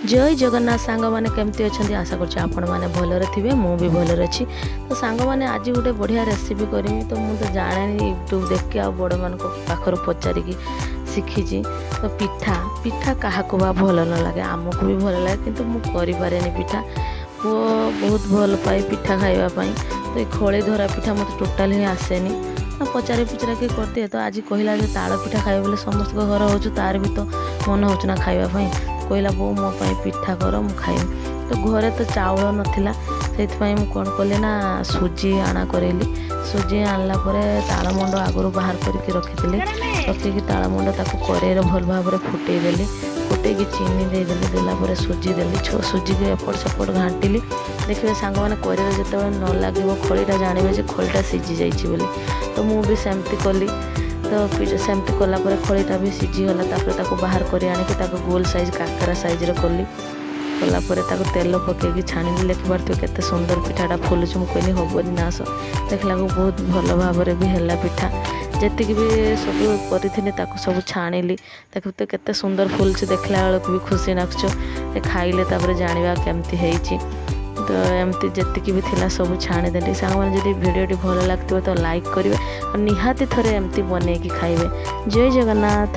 ଜୟ ଜଗନ୍ନାଥ ସାଙ୍ଗମାନେ, କେମିତି ଅଛନ୍ତି? ଆଶା କରୁଛି ଆପଣମାନେ ଭଲରେ ଥିବେ। ମୁଁ ବି ଭଲରେ ଅଛି। ତ ସାଙ୍ଗମାନେ, ଆଜି ଗୋଟେ ବଢ଼ିଆ ରେସିପି କରିମି। ତ ମୁଁ ତ ଜାଣେନି, ୟୁଟ୍ୟୁବ୍ ଦେଖିକି ଆଉ ବଡ଼ମାନଙ୍କ ପାଖରୁ ପଚାରିକି ଶିଖିଛି। ତ ପିଠା, ପିଠା କାହାକୁ ବା ଭଲ ନ ଲାଗେ? ଆମକୁ ବି ଭଲ ଲାଗେ, କିନ୍ତୁ ମୁଁ କରିପାରେନି ପିଠା। ପୁଅ ବହୁତ ଭଲ ପାଏ ପିଠା ଖାଇବା ପାଇଁ। ତ ଏ ଖଳି ଧରା ପିଠା ମୋତେ ଟୋଟାଲି ହିଁ ଆସେନି। ପଚାରି ପୁଚରାକି କରିଦିଏ। ତ ଆଜି କହିଲା ଯେ ତାଳ ପିଠା ଖାଇବ ବୋଲି। ସମସ୍ତଙ୍କ ଘର ହେଉଛି, ତାର ବି ତ ମନ ହେଉଛି ନା ଖାଇବା ପାଇଁ। କହିଲା, "ବୋଉ, ମୋ ପାଇଁ ପିଠା କର, ମୁଁ ଖାଇବି।" ତ ଘରେ ତ ଚାଉଳ ନଥିଲା, ସେଇଥିପାଇଁ ମୁଁ କ'ଣ କଲି ନା ସୁଜି ଆଣା କରେଇଲି। ସୁଜି ଆଣିଲା ପରେ ତାଳମଣ୍ଡ ଆଗରୁ ବାହାର କରିକି ରଖିଥିଲି। ରଖିକି ତାଳମଣ୍ଡ ତାକୁ କରେଇରେ ଭଲ ଭାବରେ ଫୁଟେଇ ଦେଲି। ଫୁଟେଇକି ଚିନି ଦେଇଦେଲି। ଦେଲା ପରେ ସୁଜି ଦେଲି। ସୁଜିକୁ ଏପଟ ସେପଟ ଘାଣ୍ଟିଲି। ଦେଖିବେ ସାଙ୍ଗମାନେ, କରେଇରେ ଯେତେବେଳେ ନ ଲାଗିବ ଖଳିଟା, ଜାଣିବେ ଯେ ଖଳିଟା ସିଝି ଯାଇଛି ବୋଲି। ତ ମୁଁ ବି ସେମିତି କଲି। ତ ସେମିତି କଲା ପରେ ଖଳିଟା ବି ସିଝିଗଲା। ତାପରେ ତାକୁ ବାହାର କରି ଆଣିକି ତାକୁ ଗୋଲ ସାଇଜ୍, କାକରା ସାଇଜ୍ର କଲି। କଲା ପରେ ତାକୁ ତେଲ ପକେଇକି ଛାଣିଲି। ଦେଖିପାରୁଥିବେ କେତେ ସୁନ୍ଦର ପିଠାଟା ଫୁଲୁଛି। ମୁଁ କହିଲି ହେବନି ନା ଆସ, ଦେଖିଲାକୁ ବହୁତ ଭଲ ଭାବରେ ବି ହେଲା। ପିଠା ଯେତିକି ବି ସବୁ କରିଥିଲି, ତାକୁ ସବୁ ଛାଣିଲି। ଦେଖୁ ତ କେତେ ସୁନ୍ଦର ଫୁଲୁଛି, ଦେଖିଲା ବେଳକୁ ବି ଖୁସି ଲାଗୁଛି। ଖାଇଲେ ତାପରେ ଜାଣିବା କେମିତି ହେଇଛି। ତ ଏମିତି ଯେତିକି ବି ଥିଲା ସବୁ ଛାଣିଦେଲି। ସାଙ୍ଗମାନେ, ଯଦି ଭିଡ଼ିଓଟି ଭଲ ଲାଗିଥିବ ତ ଲାଇକ୍ କରିବେ ଆଉ ନିହାତି ଥରେ ଏମିତି ବନେଇକି ଖାଇବେ। ଜୟ ଜଗନ୍ନାଥ।